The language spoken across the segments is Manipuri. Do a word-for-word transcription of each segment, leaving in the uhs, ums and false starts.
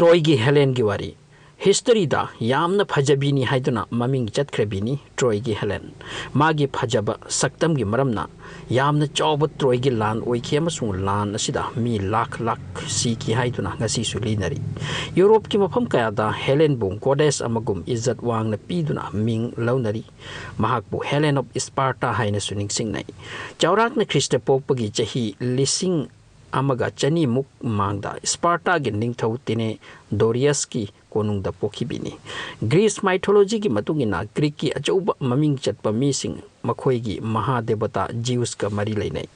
ꯇ꯭ꯔꯣꯏꯒꯤ ꯍꯦꯂꯦꯟꯒꯤ ꯋꯥꯔꯤ꯫ ꯍꯤꯁꯇꯣꯔꯤꯗ ꯌꯥꯝꯅ ꯐꯖꯕꯤꯅꯤ ꯍꯥꯏꯗꯨꯅ ꯃꯃꯤꯡ ꯆꯠꯈ꯭ꯔꯕꯤꯅꯤ ꯇ꯭ꯔꯣꯏꯒꯤ ꯍꯦꯂꯦꯟ꯫ ꯃꯥꯒꯤ ꯐꯖꯕ ꯁꯛꯇꯝꯒꯤ ꯃꯔꯝꯅ ꯌꯥꯝꯅ ꯆꯥꯎꯕ ꯇ꯭ꯔꯣꯏꯒꯤ ꯂꯥꯟ ꯑꯣꯏꯈꯤ, ꯑꯃꯁꯨꯡ ꯂꯥꯟ ꯑꯁꯤꯗ ꯃꯤ ꯂꯥꯈ ꯂꯥꯈ ꯁꯤꯈꯤ ꯍꯥꯏꯗꯨꯅ ꯉꯁꯤꯁꯨ ꯂꯤꯅꯔꯤ꯫ ꯌꯨꯔꯣꯞꯀꯤ ꯃꯐꯝ ꯀꯌꯥꯗ ꯍꯦꯂꯦꯟꯕꯨ ꯒꯣꯗꯦꯁ ꯑꯃꯒꯨꯝ ꯏꯖꯠ ꯋꯥꯡꯅ ꯄꯤꯗꯨꯅ ꯃꯤꯡ ꯂꯧꯅꯔꯤ꯫ ꯃꯍꯥꯛꯄꯨ ꯍꯦꯂꯦꯟ ꯑꯣꯐ ꯏꯁꯄꯥꯔꯇꯥ ꯍꯥꯏꯅꯁꯨ ꯅꯤꯡꯁꯤꯡꯅꯩ꯫ ꯆꯥꯎꯔꯥꯛꯅ ꯈ꯭ꯔꯤꯁꯇ ꯄꯣꯛꯄꯒꯤ ꯆꯍꯤ ꯂꯤꯁꯤꯡ ꯑꯃꯒ ꯆꯅꯤꯃꯨꯛ ꯃꯥꯡꯗ ꯏꯁꯄꯥꯔꯇꯥꯒꯤ ꯅꯤꯡꯊꯧ ꯇꯤꯅꯦꯗꯣꯔꯤꯌꯁꯀꯤ ꯀꯣꯅꯨꯡꯗ ꯄꯣꯛꯈꯤꯕꯤꯅꯤ꯫ ꯒ꯭ꯔꯤꯁ ꯃꯥꯏꯊꯣꯂꯣꯖꯤꯒꯤ ꯃꯇꯨꯡ ꯏꯟꯅ ꯒ꯭ꯔꯤꯛꯀꯤ ꯑꯆꯧꯕ ꯃꯃꯤꯡ ꯆꯠꯄ ꯃꯤꯁꯤꯡ ꯃꯈꯣꯏꯒꯤ ꯃꯍꯥꯗꯦꯕꯇꯥ ꯖꯤꯎꯁꯀ ꯃꯔꯤ ꯂꯩꯅꯩ꯫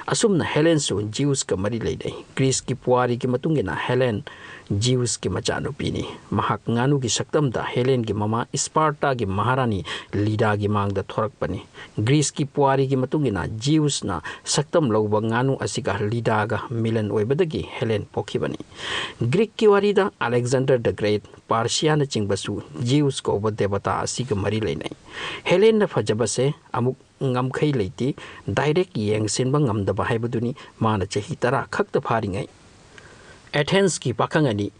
ꯑꯁꯨꯝꯅ ꯍꯦꯂꯦꯟꯁꯨ ꯖꯤꯎꯁꯀ ꯃꯔꯤ ꯂꯩꯅꯩ꯫ ꯒ꯭ꯔꯤꯁꯀꯤ ꯄꯨꯋꯥꯔꯤꯒꯤ ꯃꯇꯨꯡ ꯏꯟꯅ ꯍꯦꯂꯦꯟ ꯖꯤꯎꯁꯀꯤ ꯃꯆꯥꯅꯨꯄꯤꯅꯤ꯫ ꯃꯍꯥꯛ ꯉꯥꯅꯨꯒꯤ ꯁꯛꯇꯝꯗ ꯍꯦꯂꯦꯟꯒꯤ ꯃꯃꯥ ꯏꯁꯄꯥꯔꯇꯥꯒꯤ ꯃꯍꯥꯔꯥꯅꯤ ꯂꯤꯗꯥꯒꯤ ꯃꯥꯡꯗ ꯊꯣꯔꯛꯄꯅꯤ꯫ ꯒ꯭ꯔꯤꯁꯀꯤ ꯄꯨꯋꯥꯔꯤꯒꯤ ꯃꯇꯨꯡ ꯏꯟꯅ ꯖꯤꯎꯁꯅ ꯁꯛꯇꯝ ꯂꯧꯕ ꯉꯥꯅꯨ ꯑꯁꯤꯒ ꯂꯤꯗꯥꯒ ꯃꯤꯂꯟ ꯑꯣꯏꯕꯗꯒꯤ ꯍꯦꯂꯦꯟ ꯄꯣꯛꯈꯤꯕꯅꯤ꯫ ꯒ꯭ꯔꯤꯛꯀꯤ ꯋꯥꯔꯤꯗ ꯑꯂꯦꯛꯖꯥꯟꯗꯔ ꯗ ꯒ꯭ꯔꯦꯠ, ꯄꯥꯔꯁꯤꯌꯥꯅꯆꯤꯡꯕꯁꯨ ꯖꯤꯎꯁ ꯀꯧꯕ ꯗꯦꯕꯇꯥ ꯑꯁꯤꯒ ꯃꯔꯤ ꯂꯩꯅꯩ꯫ ꯍꯦꯂꯦꯟꯅ ꯐꯖꯕꯁꯦ ꯑꯃꯨꯛ ꯉꯝꯈꯩ ꯂꯩꯇꯦ, ꯗꯥꯏꯔꯦꯛ ꯌꯦꯡꯁꯤꯟꯕ ꯉꯝꯗꯕ ꯍꯥꯏꯕꯗꯨꯅꯤ꯫ ꯃꯥꯅ ꯆꯍꯤ ꯇꯔꯥ ꯈꯛꯇ ꯐꯥꯔꯤꯉꯩ ꯑꯦꯊꯦꯟꯁꯀꯤ ꯄꯥꯈꯪ ꯑꯅꯤ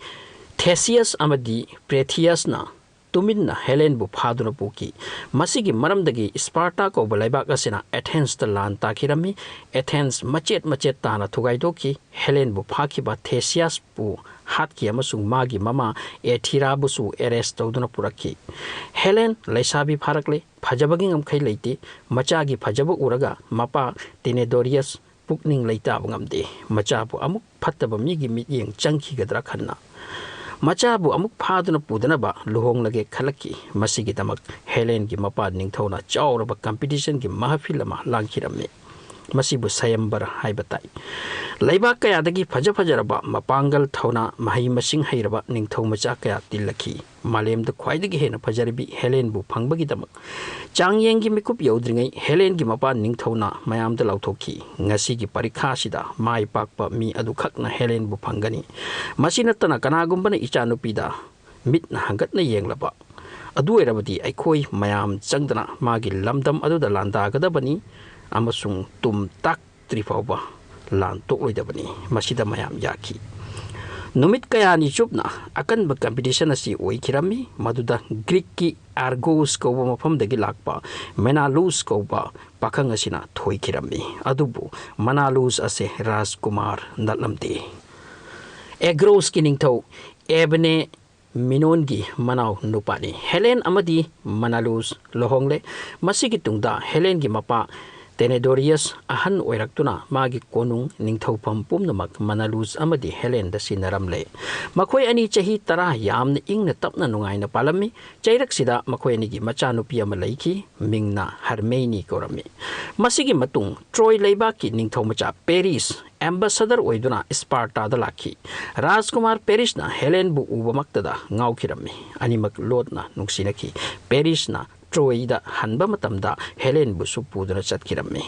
ꯊꯦꯁꯤꯌꯁ ꯑꯃꯗꯤ ꯄ꯭ꯔꯦꯊꯤꯌꯁꯅ ꯇꯨꯃꯤꯟꯅ ꯍꯦꯂꯦꯟꯕꯨ ꯐꯥꯗꯨꯅ ꯄꯨꯈꯤ꯫ ꯃꯁꯤꯒꯤ ꯃꯔꯝꯗꯒꯤ ꯏꯁꯄꯥꯔꯇꯥ ꯀꯧꯕ ꯂꯩꯕꯥꯛ ꯑꯁꯤꯅ ꯑꯦꯊꯦꯟꯁꯇ ꯂꯥꯟ ꯇꯥꯈꯤꯔꯝꯃꯤ꯫ ꯑꯦꯊꯦꯟꯁ ꯃꯆꯦꯠ ꯃꯆꯦꯠ ꯇꯥꯅ ꯊꯨꯒꯥꯏꯗꯣꯛꯈꯤ꯫ ꯍꯦꯂꯦꯟꯕꯨ ꯐꯥꯈꯤꯕ ꯊꯦꯁꯤꯌꯁꯄꯨ ꯍꯥꯠꯈꯤ ꯑꯃꯁꯨꯡ ꯃꯥꯒꯤ ꯃꯃꯥ ꯑꯦꯊꯤꯔꯥꯕꯨꯁꯨ ꯑꯦꯔꯦꯁ ꯇꯧꯗꯨꯅ ꯄꯨꯔꯛꯈꯤ꯫ ꯍꯦꯂꯦꯟ ꯂꯩꯁꯥꯕꯤ ꯐꯥꯔꯛꯂꯦ꯫ ꯐꯖꯕꯒꯤ ꯉꯝꯈꯩ ꯂꯩꯇꯦ꯫ ꯃꯆꯥꯒꯤ ꯐꯖꯕ ꯎꯔꯒ ꯃꯄꯥ ꯇꯤꯅꯦꯗꯣꯔꯤꯌꯁ ꯄꯨꯛꯅꯤꯡ ꯂꯩꯇꯥꯕ ꯉꯝꯗꯦ꯫ ꯃꯆꯥꯕꯨ ꯑꯃꯨꯛ ꯐꯠꯇꯕ ꯃꯤꯒꯤ ꯃꯤꯠꯌꯦꯡ ꯆꯪꯈꯤꯒꯗ꯭ꯔꯥ ꯈꯟꯅ ꯃꯆꯥꯕꯨ ꯑꯃꯨꯛ ꯐꯥꯗꯨꯅ ꯄꯨꯗꯅꯕ ꯂꯨꯍꯣꯡꯂꯒꯦ ꯈꯜꯂꯛꯈꯤ꯫ ꯃꯁꯤꯒꯤꯗꯃꯛ ꯍꯦꯂꯦꯟꯒꯤ ꯃꯄꯥ ꯅꯤꯡꯊꯧꯅ ꯆꯥꯎꯔꯕ ꯀꯝꯄꯤꯇꯤꯁꯟꯒꯤ ꯃꯍꯐꯤꯜ ꯑꯃ ꯂꯥꯡꯈꯤꯔꯝꯃꯤ꯫ ꯃꯁꯤꯕꯨ ꯁꯌꯝꯕꯔ ꯍꯥꯏꯕ ꯇꯥꯏ꯫ ꯂꯩꯕꯥꯛ ꯀꯌꯥꯗꯒꯤ ꯐꯖ ꯐꯖꯔꯕ ꯃꯄꯥꯡꯒꯜ, ꯊꯧꯅꯥ, ꯃꯍꯩ ꯃꯁꯤꯡ ꯍꯩꯔꯕ ꯅꯤꯡꯊꯧ ꯃꯆꯥ ꯀꯌꯥ ꯇꯤꯜꯂꯛꯈꯤ꯫ ꯃꯥꯂꯦꯝꯗ ꯈ꯭ꯋꯥꯏꯗꯒꯤ ꯍꯦꯟꯅ ꯐꯖꯔꯕꯤ ꯍꯦꯂꯦꯟꯕꯨ ꯐꯪꯕꯒꯤꯗꯃꯛ ꯆꯥꯡꯌꯦꯡꯒꯤ ꯃꯤꯀꯨꯞ ꯌꯧꯗ꯭ꯔꯤꯉꯩ ꯍꯦꯂꯦꯟꯒꯤ ꯃꯄꯥ ꯅꯤꯡꯊꯧꯅ ꯃꯌꯥꯝꯗ ꯂꯥꯎꯊꯣꯛꯈꯤ, "ꯉꯁꯤꯒꯤ ꯄꯔꯤꯈꯥꯁꯤꯗ ꯃꯥꯏ ꯄꯥꯛꯄ ꯃꯤ ꯑꯗꯨꯈꯛꯅ ꯍꯦꯂꯦꯟꯕꯨ ꯐꯪꯒꯅꯤ꯫ ꯃꯁꯤ ꯅꯠꯇꯅ ꯀꯅꯥꯒꯨꯝꯕꯅ ꯏꯆꯥꯅꯨꯄꯤꯗ ꯃꯤꯠꯅ ꯍꯪꯒꯠꯅ ꯌꯦꯡꯂꯕ ꯑꯗꯨ ꯑꯣꯏꯔꯕꯗꯤ ꯑꯩꯈꯣꯏ ꯃꯌꯥꯝ ꯆꯪꯗꯅ ꯃꯥꯒꯤ ꯂꯝꯗꯝ ꯑꯗꯨꯗ ꯂꯥꯟꯗꯥꯒꯗꯕꯅꯤ ꯑꯃꯁꯨꯡ ꯇꯨꯝ ꯇꯥꯛꯇ꯭ꯔꯤ ꯐꯥꯎꯕ ꯂꯥꯟ ꯇꯣꯛꯂꯣꯏꯗꯕꯅꯤ"꯫ ꯃꯁꯤꯗ ꯃꯌꯥꯝ ꯌꯥꯈꯤ꯫ ꯅꯨꯃꯤꯠ ꯀꯌꯥꯅꯤ ꯆꯨꯞꯅ ꯑꯀꯟꯕ ꯀꯝꯄꯤꯇꯤꯁꯟ ꯑꯁꯤ ꯑꯣꯏꯈꯤꯔꯝꯃꯤ꯫ ꯃꯗꯨꯗ ꯒ꯭ꯔꯤꯛꯀꯤ ꯑꯥꯔꯒꯣꯁ ꯀꯧꯕ ꯃꯐꯝꯗꯒꯤ ꯂꯥꯛꯄ ꯃꯦꯅꯥꯂꯨꯁ ꯀꯧꯕ ꯄꯥꯈꯪ ꯑꯁꯤꯅ ꯊꯣꯏꯈꯤꯔꯝꯃꯤ꯫ ꯑꯗꯨꯕꯨ ꯃꯅꯥꯂꯨꯁ ꯑꯁꯦ ꯔꯥꯖꯀꯨꯃꯥꯔ ꯅꯠꯂꯝꯗꯦ꯫ ꯑꯦꯒ꯭ꯔꯣꯁꯀꯤ ꯅꯤꯡꯊꯧ ꯑꯦꯕꯅꯦ ꯃꯤꯅꯣꯟꯒꯤ ꯃꯅꯥꯎ ꯅꯨꯄꯥꯅꯤ꯫ ꯍꯦꯂꯦꯟ ꯑꯃꯗꯤ ꯃꯅꯥꯂꯨꯁ ꯂꯨꯍꯣꯡꯂꯦ꯫ ꯃꯁꯤꯒꯤ ꯇꯨꯡꯗ ꯍꯦꯂꯦꯟꯒꯤ ꯃꯄꯥ ꯇꯦꯅꯦꯗꯣꯔꯤꯌꯁ ꯑꯍꯟ ꯑꯣꯏꯔꯛꯇꯨꯅ ꯃꯥꯒꯤ ꯀꯣꯅꯨꯡ ꯅꯤꯡꯊꯧꯐꯝ ꯄꯨꯝꯅꯃꯛ ꯃꯅꯥꯂꯨꯁ ꯑꯃꯗꯤ ꯍꯦꯂꯦꯟꯗ ꯁꯤꯟꯅꯔꯝꯂꯦ꯫ ꯃꯈꯣꯏ ꯑꯅꯤ ꯆꯍꯤ ꯇꯔꯥ ꯌꯥꯝꯅ ꯏꯪꯅ ꯇꯞꯅ ꯅꯨꯡꯉꯥꯏꯅ ꯄꯥꯜꯂꯝꯃꯤ꯫ ꯆꯩꯔꯛꯁꯤꯗ ꯃꯈꯣꯏ ꯑꯅꯤꯒꯤ ꯃꯆꯥꯅꯨꯄꯤ ꯑꯃ ꯂꯩꯈꯤ, ꯃꯤꯡꯅ ꯍꯔꯃꯦꯅꯤ ꯀꯧꯔꯝꯃꯤ꯫ ꯃꯁꯤꯒꯤ ꯃꯇꯨꯡ ꯇ꯭ꯔꯣꯏ ꯂꯩꯕꯥꯛꯀꯤ ꯅꯤꯡꯊꯧ ꯃꯆꯥ ꯄꯦꯔꯤꯁ ꯑꯦꯝꯕꯦꯁꯦꯗꯔ ꯑꯣꯏꯗꯨꯅ ꯏꯁꯄꯥꯔꯇꯥꯗ ꯂꯥꯛꯈꯤ꯫ ꯔꯥꯖꯀꯨꯃꯥꯔ ꯄꯦꯔꯤꯁꯅ ꯍꯦꯂꯦꯟꯕꯨ ꯎꯕꯃꯛꯇꯗ ꯉꯥꯎꯈꯤꯔꯝꯃꯤ꯫ ꯑꯅꯤꯃꯛ ꯂꯣꯠꯅ ꯅꯨꯡꯁꯤꯅꯈꯤ꯫ ꯄꯦꯔꯤꯁꯅ ꯇ꯭ꯔꯣꯏꯗ ꯍꯟꯕ ꯃꯇꯝꯗ ꯍꯦꯂꯦꯟꯕꯨꯁꯨ ꯄꯨꯗꯨꯅ ꯆꯠꯈꯤꯔꯝꯃꯤ꯫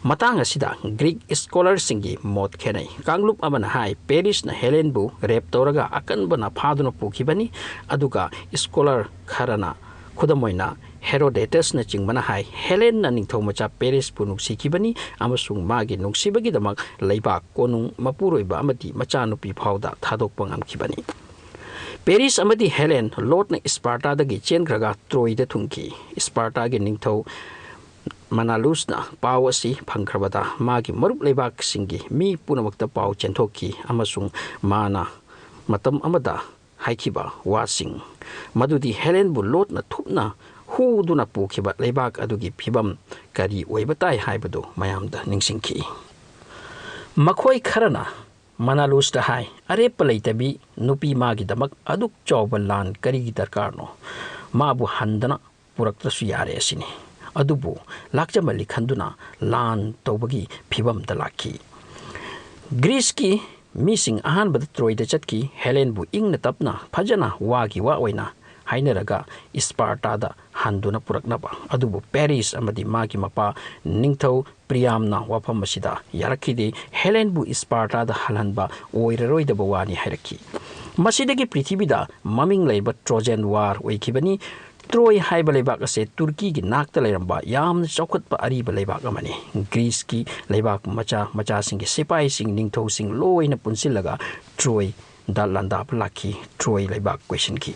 ꯃꯇꯥꯡ ꯑꯁꯤꯗ ꯒ꯭ꯔꯤꯛ ꯁ꯭ꯀꯣꯂꯔꯁꯤꯡꯒꯤ ꯃꯣꯠ ꯈꯦꯠꯅꯩ꯫ ꯀꯥꯡꯂꯨꯞ ꯑꯃꯅ ꯍꯥꯏ, ꯄꯦꯔꯤꯁꯅ ꯍꯦꯂꯦꯟꯕꯨ ꯔꯦꯞ ꯇꯧꯔꯒ ꯑꯀꯟꯕꯅ ꯐꯥꯗꯨꯅ ꯄꯨꯈꯤꯕꯅꯤ꯫ ꯑꯗꯨꯒ ꯁ꯭ꯀꯣꯂꯔ ꯈꯔꯅ, ꯈꯨꯗꯝ ꯑꯣꯏꯅ ꯍꯦꯔꯣꯗꯦꯇꯁꯅꯆꯤꯡꯕꯅ ꯍꯥꯏ, ꯍꯦꯂꯦꯟꯅ ꯅꯤꯡꯊꯧ ꯃꯆꯥ ꯄꯦꯔꯤꯁꯄꯨ ꯅꯨꯡꯁꯤꯈꯤꯕꯅꯤ ꯑꯃꯁꯨꯡ ꯃꯥꯒꯤ ꯅꯨꯡꯁꯤꯕꯒꯤꯗꯃꯛ ꯂꯩꯕꯥꯛ, ꯀꯣꯅꯨꯡ, ꯃꯄꯨꯔꯣꯏꯕ ꯑꯃꯗꯤ ꯃꯆꯥꯅꯨꯄꯤ ꯐꯥꯎꯗ ꯊꯥꯗꯣꯛꯄ ꯉꯝꯈꯤꯕꯅꯤ꯫ ꯄꯦꯔꯤꯁ ꯑꯃꯗꯤ ꯍꯦꯂꯦꯟ ꯂꯣꯠꯅ ꯏꯁꯄꯥꯔꯇꯥꯗꯒꯤ ꯆꯦꯟꯈ꯭ꯔꯒ ꯇ꯭ꯔꯣꯏꯗ ꯊꯨꯡꯈꯤ꯫ ꯏꯁꯄꯥꯔꯇꯥꯒꯤ ꯅꯤꯡꯊꯧ ꯃꯅꯥꯂꯨꯁꯅ ꯄꯥꯎ ꯑꯁꯤ ꯐꯪꯈ꯭ꯔꯕꯗ ꯃꯥꯒꯤ ꯃꯔꯨꯞ ꯂꯩꯕꯥꯛꯁꯤꯡꯒꯤ ꯃꯤ ꯄꯨꯝꯅꯃꯛꯇ ꯄꯥꯎ ꯆꯦꯟꯊꯣꯛꯈꯤ ꯑꯃꯁꯨꯡ ꯃꯥꯅ ꯃꯇꯝ ꯑꯃꯗ ꯍꯥꯏꯈꯤꯕ ꯋꯥꯁꯤꯡ, ꯃꯗꯨꯗꯤ ꯍꯦꯂꯦꯟꯕꯨ ꯂꯣꯠꯅ ꯊꯨꯞꯅ ꯍꯨꯗꯨꯅ ꯄꯨꯈꯤꯕ ꯂꯩꯕꯥꯛ ꯑꯗꯨꯒꯤ ꯐꯤꯕꯝ ꯀꯔꯤ ꯑꯣꯏꯕ ꯇꯥꯏ ꯍꯥꯏꯕꯗꯨ ꯃꯌꯥꯝꯗ ꯅꯤꯡꯁꯤꯡꯈꯤ꯫ ꯃꯈꯣꯏ ꯈꯔꯅ ꯃꯅꯥꯂꯨꯁꯇ ꯍꯥꯏ, "ꯑꯔꯦꯞꯄ ꯂꯩꯇꯕꯤ ꯅꯨꯄꯤ ꯃꯥꯒꯤꯗꯃꯛ ꯑꯗꯨꯛ ꯆꯥꯎꯕ ꯂꯥꯟ ꯀꯔꯤꯒꯤ ꯗꯔꯀꯥꯔꯅꯣ? ꯃꯥꯕꯨ ꯍꯟꯗꯅ ꯄꯨꯔꯛꯇ꯭ꯔꯁꯨ ꯌꯥꯔꯦ ꯑꯁꯤꯅꯤ"꯫ ꯑꯗꯨꯕꯨ ꯂꯥꯛꯆꯃꯜꯂꯤ ꯈꯟꯗꯨꯅ ꯂꯥꯟ ꯇꯧꯕꯒꯤ ꯐꯤꯕꯝꯗ ꯂꯥꯛꯈꯤ꯫ ꯒ꯭ꯔꯤꯁꯀꯤ ꯃꯤꯁꯤꯡ ꯑꯍꯥꯟꯕꯗ ꯇ꯭ꯔꯣꯏꯗ ꯆꯠꯈꯤ꯫ ꯍꯦꯂꯦꯟꯕꯨ ꯏꯪꯅ ꯇꯞꯅ ꯐꯖꯅ ꯋꯥꯒꯤ ꯋꯥ ꯑꯣꯏꯅ ꯍꯥꯏꯅꯔꯒ ꯏꯁꯄꯥꯔꯇꯥꯗ ꯍꯟꯗꯨꯅ ꯄꯨꯔꯛꯅꯕ꯫ ꯑꯗꯨꯕꯨ ꯄꯦꯔꯤꯁ ꯑꯃꯗꯤ ꯃꯥꯒꯤ ꯃꯄꯥ ꯅꯤꯡꯊꯧ ꯄ꯭ꯔꯤꯌꯥꯝꯅ ꯋꯥꯐꯝ ꯑꯁꯤꯗ ꯌꯥꯔꯛꯈꯤꯗꯦ꯫ ꯍꯦꯂꯦꯟꯕꯨ ꯏꯁꯄꯥꯔꯇꯥꯗ ꯍꯜꯍꯟꯕ ꯑꯣꯏꯔꯔꯣꯏꯗꯕ ꯋꯥꯅꯤ ꯍꯥꯏꯔꯛꯈꯤ꯫ ꯃꯁꯤꯗꯒꯤ ꯄ꯭ꯔꯤꯊꯤꯕꯤꯗ ꯃꯃꯤꯡ ꯂꯩꯔꯕ ꯇ꯭ꯔꯣꯖꯟ ꯋꯥꯔ ꯑꯣꯏꯈꯤꯕꯅꯤ꯫ ꯇ꯭ꯔꯣꯏ ꯍꯥꯏꯕ ꯂꯩꯕꯥꯛ ꯑꯁꯦ ꯇꯨꯔꯀꯤꯒꯤ ꯅꯥꯛꯇ ꯂꯩꯔꯝꯕ ꯌꯥꯝꯅ ꯆꯥꯎꯈꯠꯄ ꯑꯔꯤꯕ ꯂꯩꯕꯥꯛ ꯑꯃꯅꯤ꯫ ꯒ꯭ꯔꯤꯁꯀꯤ ꯂꯩꯕꯥꯛ ꯃꯆꯥ ꯃꯆꯥꯁꯤꯡꯒꯤ ꯁꯤꯄꯥꯏꯁꯤꯡ, ꯅꯤꯡꯊꯧꯁꯤꯡ ꯂꯣꯏꯅ ꯄꯨꯟꯁꯤꯜꯂꯒ ꯇ꯭ꯔꯣꯏ ꯗ ꯂꯥꯟꯗꯥꯕ ꯂꯥꯛꯈꯤ꯫ ꯇ꯭ꯔꯣꯏ ꯂꯩꯕꯥꯛ ꯀꯣꯏꯁꯤꯟꯈꯤ꯫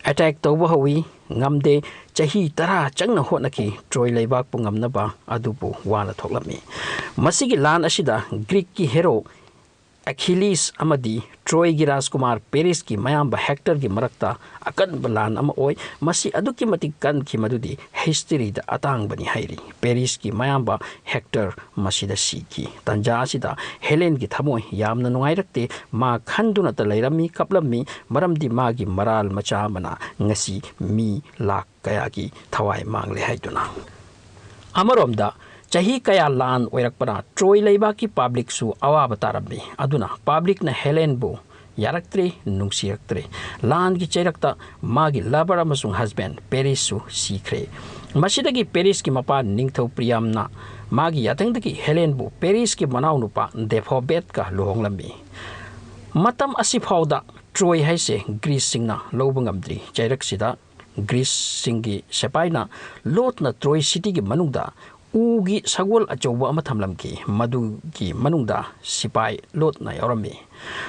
ꯑꯦꯇꯦꯛ ꯇꯧꯕ ꯍꯧꯏ꯫ ꯉꯝꯗꯦ꯫ ꯆꯍꯤ ꯇꯔꯥ ꯆꯪꯅ ꯍꯣꯠꯅꯈꯤ ꯇ꯭ꯔꯣꯏ ꯂꯩꯕꯥꯛꯄꯨ ꯉꯝꯅꯕ, ꯑꯗꯨꯕꯨ ꯋꯥꯅ ꯊꯣꯛꯂꯝꯃꯤ꯫ ꯃꯁꯤꯒꯤ ꯂꯥꯟ ꯑꯁꯤꯗ ꯒ꯭ꯔꯤꯛꯀꯤ ꯍꯦꯔꯣ ꯑꯦꯈꯤꯂꯤꯁ ꯑꯃꯗꯤ ꯇ꯭ꯔꯣꯏꯒꯤ ꯔꯥꯖꯀꯨꯃꯥꯔ ꯄꯦꯔꯤꯁꯀꯤ ꯃꯌꯥꯝꯕ ꯍꯦꯛꯇꯔꯒꯤ ꯃꯔꯛꯇ ꯑꯀꯟꯕ ꯂꯥꯟ ꯑꯃ ꯑꯣꯏ꯫ ꯃꯁꯤ ꯑꯗꯨꯛꯀꯤ ꯃꯇꯤꯛ ꯀꯟꯈꯤ ꯃꯗꯨꯗꯤ ꯍꯤꯁꯇꯔꯤꯗ ꯑꯇꯥꯡꯕꯅꯤ ꯍꯥꯏꯔꯤ꯫ ꯄꯦꯔꯤꯁꯀꯤ ꯃꯌꯥꯝꯕ ꯍꯦꯛꯇꯔ ꯃꯁꯤꯗ ꯁꯤꯈꯤ꯫ ꯇꯟꯖꯥ ꯑꯁꯤꯗ ꯍꯦꯂꯦꯟꯒꯤ ꯊꯃꯣꯏ ꯌꯥꯝꯅ ꯅꯨꯡꯉꯥꯏꯔꯛꯇꯦ꯫ ꯃꯥ ꯈꯟꯗꯨꯅꯇ ꯂꯩꯔꯝꯃꯤ, ꯀꯞꯂꯝꯃꯤ, ꯃꯔꯝꯗꯤ ꯃꯥꯒꯤ ꯃꯔꯥꯜ ꯃꯆꯥ ꯑꯃꯅ ꯉꯁꯤ ꯃꯤ ꯂꯥꯛ ꯀꯌꯥꯒꯤ ꯊꯋꯥꯏ ꯃꯥꯡꯂꯦ ꯍꯥꯏꯗꯨꯅ꯫ ꯑꯃꯔꯣꯝꯗ, ꯆꯍꯤ ꯀꯌꯥ ꯂꯥꯟ ꯑꯣꯏꯔꯛꯄꯅ ꯇ꯭ꯔꯣꯏ ꯂꯩꯕꯥꯛꯀꯤ ꯄꯥꯕ꯭ꯂꯤꯛꯁꯨ ꯑꯋꯥꯕ ꯇꯥꯔꯝꯃꯤ꯫ ꯑꯗꯨꯅ ꯄꯥꯕ꯭ꯂꯤꯛꯅ ꯍꯦꯂꯦꯟꯕꯨ ꯌꯥꯔꯛꯇ꯭ꯔꯦ, ꯅꯨꯡꯁꯤꯔꯛꯇ꯭ꯔꯦ꯫ ꯂꯥꯟꯒꯤ ꯆꯩꯔꯛꯇ ꯃꯥꯒꯤ ꯂꯚꯔ ꯑꯃꯁꯨꯡ ꯍꯁꯕꯦꯟ ꯄꯦꯔꯤꯁꯁꯨ ꯁꯤꯈ꯭ꯔꯦ꯫ ꯃꯁꯤꯗꯒꯤ ꯄꯦꯔꯤꯁꯀꯤ ꯃꯄꯥ ꯅꯤꯡꯊꯧ ꯄ꯭ꯔꯤꯌꯥꯝꯅ ꯃꯥꯒꯤ ꯌꯥꯊꯪꯗꯒꯤ ꯍꯦꯂꯦꯟꯕꯨ ꯄꯦꯔꯤꯁꯀꯤ ꯃꯅꯥꯎꯅꯨꯄꯥ ꯗꯦꯐꯣꯕꯦꯠꯀ ꯂꯨꯍꯣꯡꯂꯝꯃꯤ꯫ ꯃꯇꯝ ꯑꯁꯤꯐꯥꯎꯗ ꯇ꯭ꯔꯣꯏ ꯍꯥꯏꯁꯦ ꯒ꯭ꯔꯤꯁꯁꯤꯡꯅ ꯂꯧꯕ ꯉꯝꯗ꯭ꯔꯤ꯫ ꯆꯩꯔꯛꯁꯤꯗ ꯒ꯭ꯔꯤꯁꯁꯤꯡꯒꯤ ꯁꯤꯄꯥꯏꯅ ꯂꯣꯠꯅ ꯇ꯭ꯔꯣꯏ ꯁꯤꯇꯤꯒꯤ ꯃꯅꯨꯡꯗ ꯎꯒꯤ ꯁꯒꯣꯜ ꯑꯆꯧꯕ ꯑꯃ ꯊꯝꯂꯝꯈꯤ꯫ ꯃꯗꯨꯒꯤ ꯃꯅꯨꯡꯗ ꯁꯤꯄꯥꯏ ꯂꯣꯠꯅ ꯌꯥꯎꯔꯝꯃꯤ꯫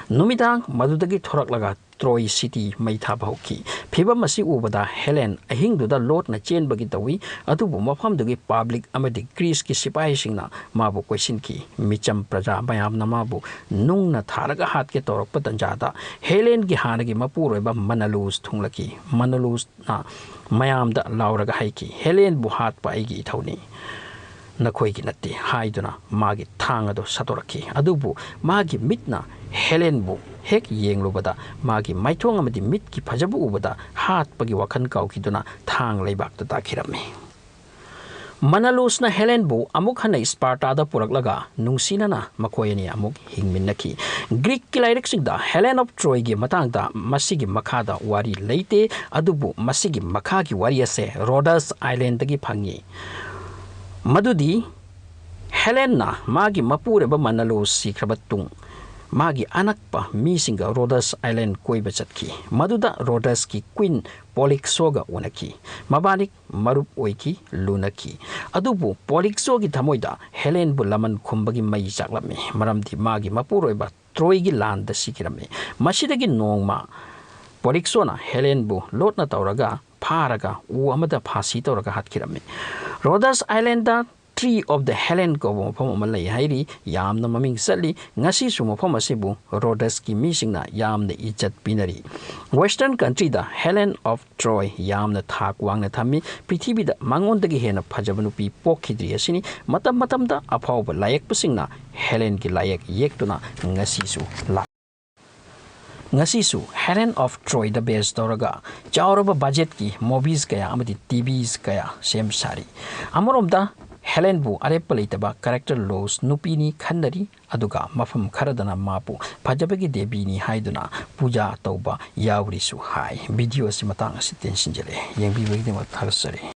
ꯅꯨꯃꯤꯗꯥꯡ ꯃꯗꯨꯗꯒꯤ ꯊꯣꯔꯛꯂꯒ ꯇ꯭ꯔꯣꯏ ꯁꯤꯇꯤ ꯃꯩ ꯊꯥꯕ ꯍꯧꯈꯤ꯫ ꯐꯤꯚꯝ ꯑꯁꯤ ꯎꯕꯗ ꯍꯦꯂꯦꯟ ꯑꯍꯤꯡꯗꯨꯗ ꯂꯣꯠꯅ ꯆꯦꯟꯕꯒꯤ ꯇꯧꯏ, ꯑꯗꯨꯕꯨ ꯃꯐꯝꯗꯨꯒꯤ ꯄꯥꯕ꯭ꯂꯤꯛ ꯑꯃꯗꯤ ꯒ꯭ꯔꯤꯁꯀꯤ ꯁꯤꯄꯥꯏꯁꯤꯡꯅ ꯃꯥꯕꯨ ꯀꯣꯏꯁꯤꯟꯈꯤ꯫ ꯃꯤꯆꯝ ꯄ꯭ꯔꯖꯥ ꯃꯌꯥꯝꯅ ꯃꯥꯕꯨ ꯅꯨꯡꯅ ꯊꯥꯔꯒ ꯍꯥꯠꯀꯦ ꯇꯧꯔꯛꯄ ꯇꯟꯖꯥꯗ ꯍꯦꯂꯦꯟꯒꯤ ꯍꯥꯟꯅꯒꯤ ꯃꯄꯨꯔꯣꯏꯕ ꯃꯅꯂꯨꯁ ꯊꯨꯡꯂꯛꯈꯤ꯫ ꯃꯅꯂꯨꯁꯅ ꯃꯌꯥꯝꯗ ꯂꯥꯎꯔꯒ ꯍꯥꯏꯈꯤ, "ꯍꯦꯂꯦꯟꯕꯨ ꯍꯥꯠꯄ ꯑꯩꯒꯤ ꯏꯊꯧꯅꯤ꯫ ꯅꯈꯣꯏꯒꯤ ꯅꯠꯇꯦ" ꯍꯥꯏꯗꯨꯅ ꯃꯥꯒꯤ ꯊꯥꯡ ꯑꯗꯨ ꯁꯠꯇꯣꯔꯛꯈꯤ꯫ ꯑꯗꯨꯕꯨ ꯃꯥꯒꯤ ꯃꯤꯠꯅ ꯍꯦꯂꯦꯟꯕꯨ ꯍꯦꯛ ꯌꯦꯡꯂꯨꯕꯗ, ꯃꯥꯒꯤ ꯃꯥꯏꯊꯣꯡ ꯑꯃꯗꯤ ꯃꯤꯠꯀꯤ ꯐꯖꯕ ꯎꯕꯗ ꯍꯥꯠꯄꯒꯤ ꯋꯥꯈꯜ ꯀꯥꯎꯈꯤꯗꯨꯅ ꯊꯥꯡ ꯂꯩꯕꯥꯛꯇ ꯇꯥꯈꯤꯔꯝꯃꯤ꯫ ꯃꯅꯂꯨꯁꯅ ꯍꯦꯂꯦꯟꯕꯨ ꯑꯃꯨꯛ ꯍꯟꯅ ꯁ꯭ꯄꯥꯔꯇꯥꯗ ꯄꯨꯔꯛꯂꯒ ꯅꯨꯡꯁꯤꯅꯅ ꯃꯈꯣꯏ ꯑꯅꯤ ꯑꯃꯨꯛ ꯍꯤꯡꯃꯤꯟꯅꯈꯤ꯫ ꯒ꯭ꯔꯤꯛꯀꯤ ꯂꯥꯏꯔꯤꯛꯁꯤꯡꯗ ꯍꯦꯂꯦꯟ ꯑꯣꯐ ꯇ꯭ꯔꯣꯏꯒꯤ ꯃꯇꯥꯡꯗ ꯃꯁꯤꯒꯤ ꯃꯈꯥꯗ ꯋꯥꯔꯤ ꯂꯩꯇꯦ, ꯑꯗꯨꯕꯨ ꯃꯁꯤꯒꯤ ꯃꯈꯥꯒꯤ ꯋꯥꯔꯤ ꯑꯁꯦ ꯔꯣꯗꯁ ꯑꯥꯏꯂꯦꯟꯗꯒꯤ ꯐꯪꯉꯤ꯫ ꯃꯗꯨꯗꯤ ꯍꯦꯂꯦꯟꯅ ꯃꯥꯒꯤ ꯃꯄꯨꯔꯣꯏꯕ ꯃꯅꯂꯨꯁ ꯁꯤꯈ꯭ꯔꯕ ꯇꯨꯡ ꯃꯥꯒꯤ ꯑꯅꯛꯄ ꯃꯤꯁꯤꯡꯒ ꯔꯣꯗꯁ ꯑꯥꯏꯂꯦꯟ ꯀꯣꯏꯕ ꯆꯠꯈꯤ꯫ ꯃꯗꯨꯗ ꯔꯣꯗꯁꯀꯤ ꯀ꯭ꯋꯤꯟ ꯄꯣꯂꯤꯛꯁꯣꯒ ꯎꯅꯈꯤ꯫ ꯃꯕꯥꯅꯤ ꯃꯔꯨꯞ ꯑꯣꯏꯈꯤ, ꯂꯨꯅꯈꯤ꯫ ꯑꯗꯨꯕꯨ ꯄꯣꯂꯤꯛꯁꯣꯒꯤ ꯊꯃꯣꯏꯗ ꯍꯦꯂꯦꯟꯕꯨ ꯂꯃꯟ ꯈꯨꯝꯕꯒꯤ ꯃꯩ ꯆꯥꯛꯂꯝꯃꯤ, ꯃꯔꯝꯗꯤ ꯃꯥꯒꯤ ꯃꯄꯨꯔꯣꯏꯕ ꯇ꯭ꯔꯣꯏꯒꯤ ꯂꯥꯟꯗ ꯁꯤꯈꯤꯔꯝꯃꯤ꯫ ꯃꯁꯤꯗꯒꯤ ꯅꯣꯡꯃ ꯄꯣꯂꯤꯛꯁꯣꯅ ꯍꯦꯂꯦꯟꯕꯨ ꯂꯣꯠꯅ ꯇꯧꯔꯒ ꯐꯥꯔꯒ ꯎ ꯑꯃꯗ ꯐꯥꯁꯤ ꯇꯧꯔꯒ ꯍꯥꯠꯈꯤꯔꯝꯃꯤ꯫ Rhodes island Tree of the Helen ꯀꯧꯕ ꯃꯐꯝ ꯑꯃ ꯂꯩ ꯍꯥꯏꯔꯤ꯫ ꯌꯥꯝꯅ ꯃꯃꯤꯡ ꯆꯠꯂꯤ꯫ ꯉꯁꯤꯁꯨ ꯃꯐꯝ ꯑꯁꯤꯕꯨ ꯔꯣꯗꯁꯀꯤ ꯃꯤꯁꯤꯡꯅ ꯌꯥꯝꯅ ꯏꯖꯠ ꯄꯤꯅꯔꯤ꯫ Western countryꯗ Helen of Troy ꯌꯥꯝꯅ ꯊꯥꯛ ꯋꯥꯡꯅ ꯊꯝꯃꯤ꯫ ꯄ꯭ꯔꯤꯊꯤꯕꯤꯗ ꯃꯉꯣꯟꯗꯒꯤ ꯍꯦꯟꯅ ꯐꯖꯕ ꯅꯨꯄꯤ ꯄꯣꯛꯈꯤꯗ꯭ꯔꯤ ꯑꯁꯤꯅꯤ꯫ ꯃꯇꯝ ꯃꯇꯝꯗ ꯑꯐꯥꯎꯕ ꯂꯥꯏꯌꯦꯛꯄꯁꯤꯡꯅ ꯍꯦꯂꯦꯟꯒꯤ ꯂꯥꯏꯌꯦꯛ ꯌꯦꯛꯇꯨꯅ ꯉꯁꯤꯁꯨ ꯂꯥꯛ-, ꯉꯁꯤꯁꯨ Helen of Troyꯗ base ꯇꯧꯔꯒ ꯆꯥꯎꯔꯕ budgetꯀꯤ movies ꯀꯌꯥ ꯑꯃꯗꯤ TVs ꯀꯌꯥ ꯁꯦꯝ ꯁꯥꯔꯤ꯫ ꯑꯃꯔꯣꯝꯗ ꯍꯦꯂꯦꯟꯕꯨ ꯑꯔꯦꯞꯄ ꯂꯩꯇꯕ character ꯂꯣꯁ ꯅꯨꯄꯤꯅꯤ ꯈꯟꯅꯔꯤ, ꯑꯗꯨꯒ ꯃꯐꯝ ꯈꯔꯗꯅ ꯃꯥꯕꯨ ꯐꯖꯕꯒꯤ ꯗꯦꯕꯤꯅꯤ ꯍꯥꯏꯗꯨꯅ ꯄꯨꯖꯥ ꯇꯧꯕ ꯌꯥꯎꯔꯤꯁꯨ ꯍꯥꯏ꯫ Video ꯑꯁꯤ ꯃꯇꯥꯡ ꯑꯁꯤ ꯇꯦꯟꯁꯤꯟꯖꯔꯦ꯫ ꯌꯦꯡꯕꯤꯕꯒꯤꯗꯃꯛ ꯊꯥꯒꯠꯆꯔꯤ꯫